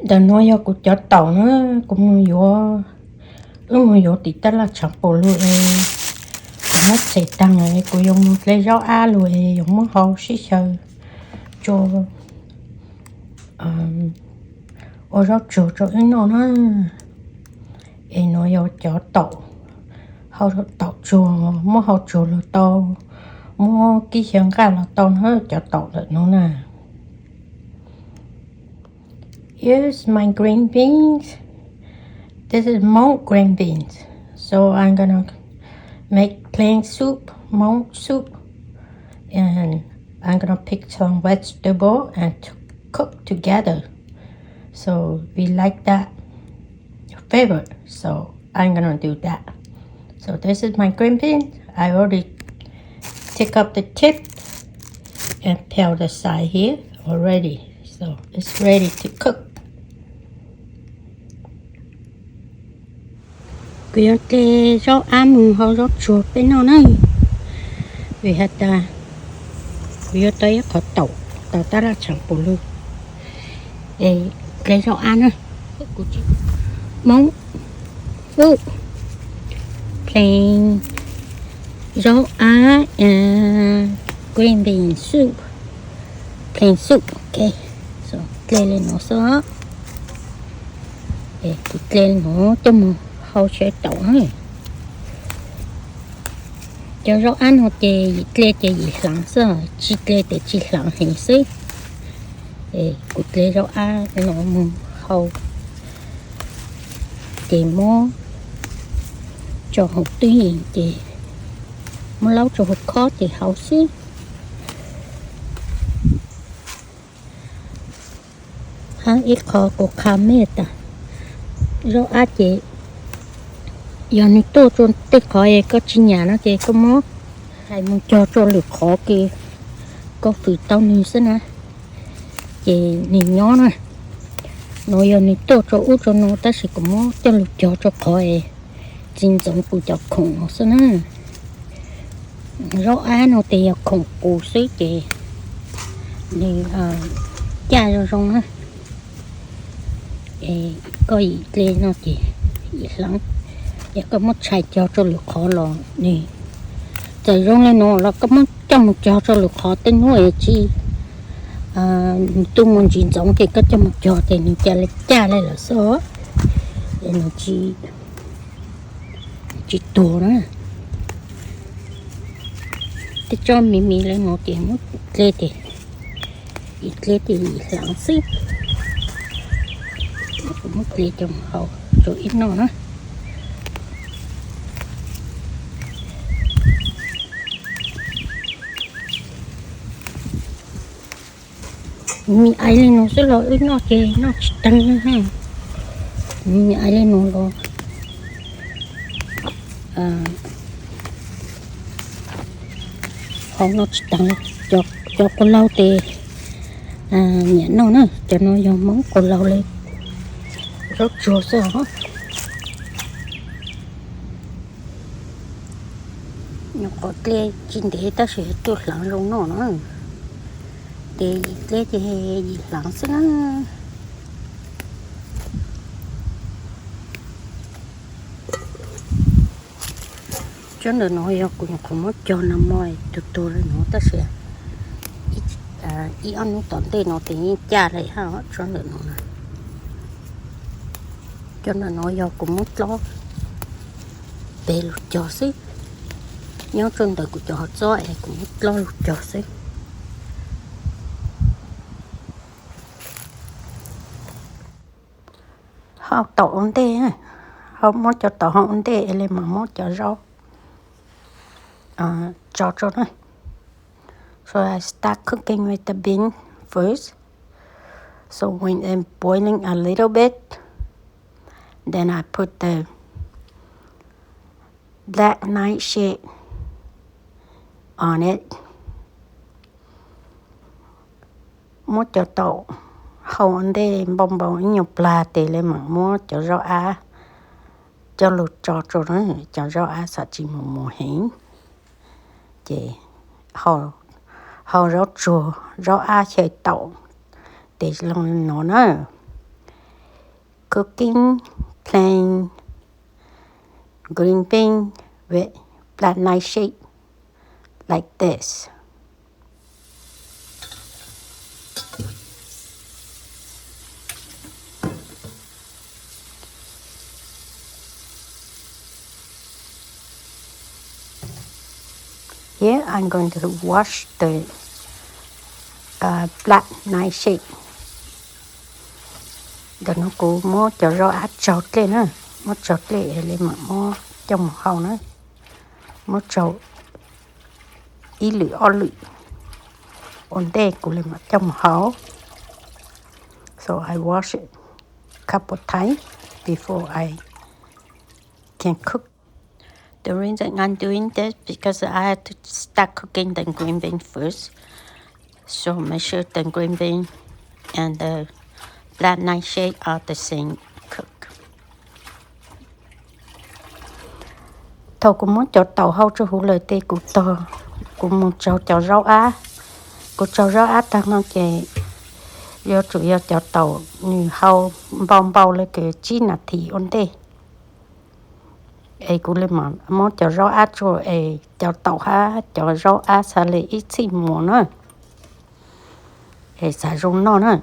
Ntawm no yog kuv cov taum na, kuv mus yuav, wb mus yuav tim taj laj tshav puas lug es kuv muab txhais taag, kuv yuav mus hle zaub ab lug es yuav muab hau sib xyaw tso, ua zaub tsuag rau wb noj na. Es no yog cov taum, hau taum tsuag, muab hau tsuag los tau, muab kib xyaw nqaj los tau na, cov taum ntawm no na. Here's my green beans. This is Hmong green beans. So I'm gonna make plain soup, Hmong soup. And I'm gonna pick some vegetable and to cook together. So we like that flavor. So I'm gonna do that. So this is my green beans. I already take up the tip and peel the side here already. So it's ready to cook. Kuv yuav hle zaub ab mus hau zaub tsuag peb noj na. Vim has tas kuv yuav tau ib qhov taum tau tab laj tshav puas lug. Es hle zaub ab na. Hmoob, ub, plain zaub ab, green bean soup, plain soup, ok. Hle li no xwb. Kuv hle li no coj mus hau sab taum na. Cov zaub ab no ces yim hle ces yim hlaav xwb, tsis hle ces tsis hlaav heev xwb. Kuv hle zaub ab no mus hau, ces muab tso hauv twj ywm ces muab laub tso hauv khob ces hau xwb. Hab ib qho kuv qha mej tas, zaub ab ces yog nws tuaj rua tej qhov es koj tsis nyam no ces koj muab hais mus cog rua lwm qhov, koj fwm tau nws xwb na, ces nws nyob na. No yog nws tuaj rua ub rua no tab sis kuv muab coj lug cog rua qhov es tsis ntxoov kuv cov khoom no xwb na. Zaub ab no tes yog khoom qus xwb ces nws caj zoo zoo na. Koj yim hle no ces yim hlaav, yog koj muab tshais cog rua lwm qhov los nws txawm zoo li no los koj muab coj mus cog rua lwm qhov tej hnub es tsis, nws tuaj mus ntsis ntxoov ces koj coj mus cog ces nws ca le caj le lawm xwb, es nws tsis tuag na. Tej tsob miv miv le no ces muab hle ces, yim hle ces yim hlaav xwb. Kuv muab hle coj mus hau rau wb noj na. Mis ais li no xwb los wb noj ces noj tsis tag na. Mis ais li no los hau noj tsis tag. Cov quas laug tes nyiam noj na, cov no yog Hmoob quas laug li. Zaub tsuag xwb os. Nyuam qhuav dle tsis ntev tab sis tuaj hlaav zoo noj na. Ces yim dle ces yim hlaav xwb na. Tsob ntawm no yog kuv nyuam qhuav muab cog nag hmo tuag tuag li no tab sis ib ob hnub tom ntej no ces yeej caj li hab tsob ntawm no na. Cov ntawm no yog kuv muab dlob pem lug cog xwb, nyob rau ntawm kuv cov hov txob es kuv muab dlob lug cog xwb. Hau taum ua ntej, hau muab cov taum hau ua ntej es le mam muab cov zaub tso rau na. So I start cooking with the bean first. So when it's boiling a little bit, then I put the black nightshade on it. Muab cov taum hau ua ntej npau npau ib nyuag plag tes le mam muab cov zaub ab coj lug tso rau na. Cov zaub ab xam tsis mus mus heev, ces hau zaub tsuag, zaub ab xyaw taum tes zoo li no na. cooking plain green bean with black nightshade like this. Here I'm going to wash the uh, black nightshade. Ntawm no kuv muab cov zaub ab tsaug dlej na, muab tsaug dlej es li mam muab coj mus hau na, muab tsaug ib lwm ob lwm ua ntej kuv li mam coj mus hau. So I wash it couple times before I can cook. The reason I'm doing this because I have to start cooking the green bean first. So make sure the green bean and the black nightshade are the same cook. Thaum kuv muab cov taum hau rau huv lawm tes kuv tog, kuv mus tsaug cov zaub ab. Kuv tsaug zaub ab tag no ces yuav tsum yog cov taum nws hau npau npau li kws tsib nas this ua ntej. Es kuv li mam muab cov zaub ab tsuag es cov taum hab cov zaub ab xav li ib txhij muas na. Es xav zoo noj na,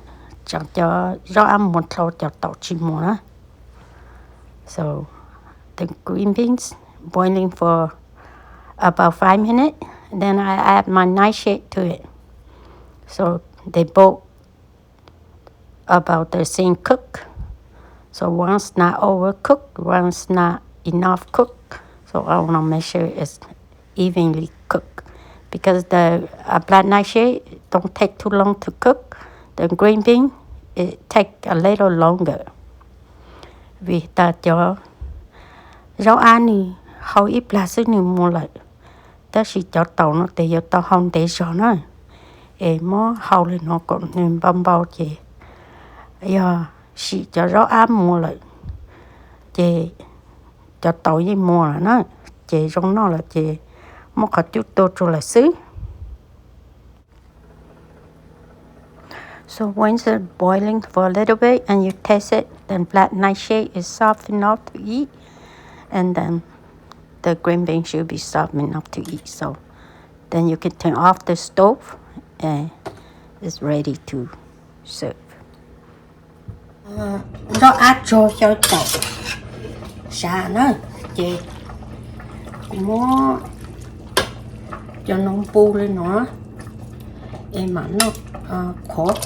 tsam cov zaub ab muas dlhau cov taum tsis muas na. So the green beans boiling for about five minutes. Then I add my nightshade to it. So they both about the same cook. So one's not overcooked, one's not enough cooked. So I want to make sure it's evenly cooked because the uh, black nightshade don't take too long to cook. The green bean it take a little longer. Vim tas cov zaub ab nws hau ib plag xwb nws muas lawm, tab sis cov taum no tes yuav tau hau ntev zog na. Es muab hau li no kom nws npau npau ces yog sim cov zaub ab muas lawm ces cov taum yeej muas lawm na, ces zoo noj lawm ces muab qhov cub tua rau lawm xwb. So once it's boiling for a little bit and you taste it, then black nightshade is soft enough to eat, and then the green bean should be soft enough to eat. So then you can turn off the stove and it's ready to serve. Zaub ab tsuag xyaw taum sav na, ces kuv muab cov no npu li no es mam noj qhuav.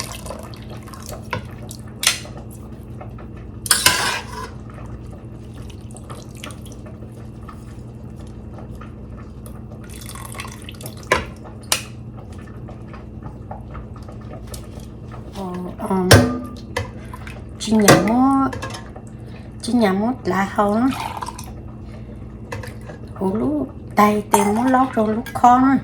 Tsis nyam muab dlav hau na, huv lub tais tes muab laub rau lub khob na,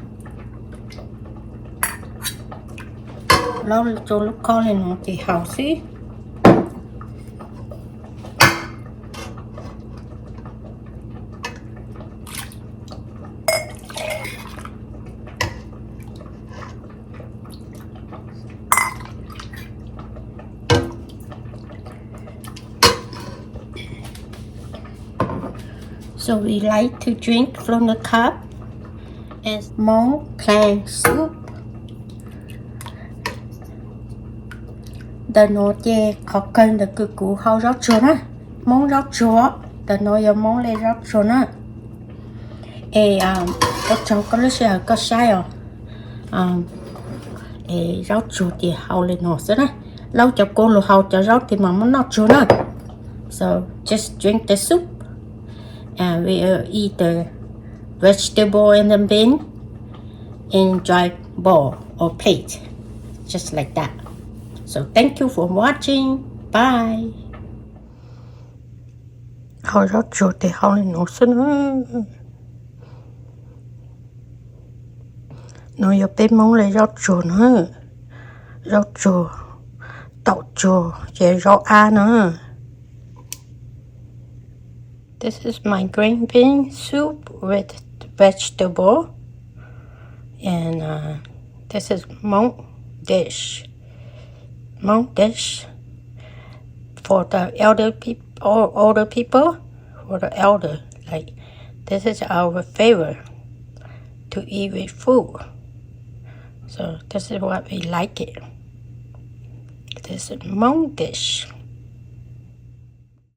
laub rau lub khob li no ces haus xwb. So we like to drink from the cup as Hmoob plain soup. Ntawm no ces qhov kawg ntawm kws kuv hau zaub tsuag na, Hmoob zaub tsuag, ntawm no yog Hmoob le zaub tsuag na. Es ua tsaug koj lub sij hawm koj saib os. Es zaub tsuag ces hau li no xwb na. Laub cov kua los hau, cov zaub ces mam muab noj tsuag na. So just drink the soup and we will eat the vegetable and the bean in dry bowl or plate, just like that. So thank you for watching. Bye. Hau zaub tsuag ces hau li no xwb na. No yog peb Hmoob le zaub tsuag na, zaub tsuag, taum tsuag ces zaub ab na. This is my green bean soup with vegetable, and uh, this is Hmoob dish, Hmoob dish. or the elder people, or older people, for the elder, like, this is our favorite to eat with food. So this is what we like it. This is Hmong dish.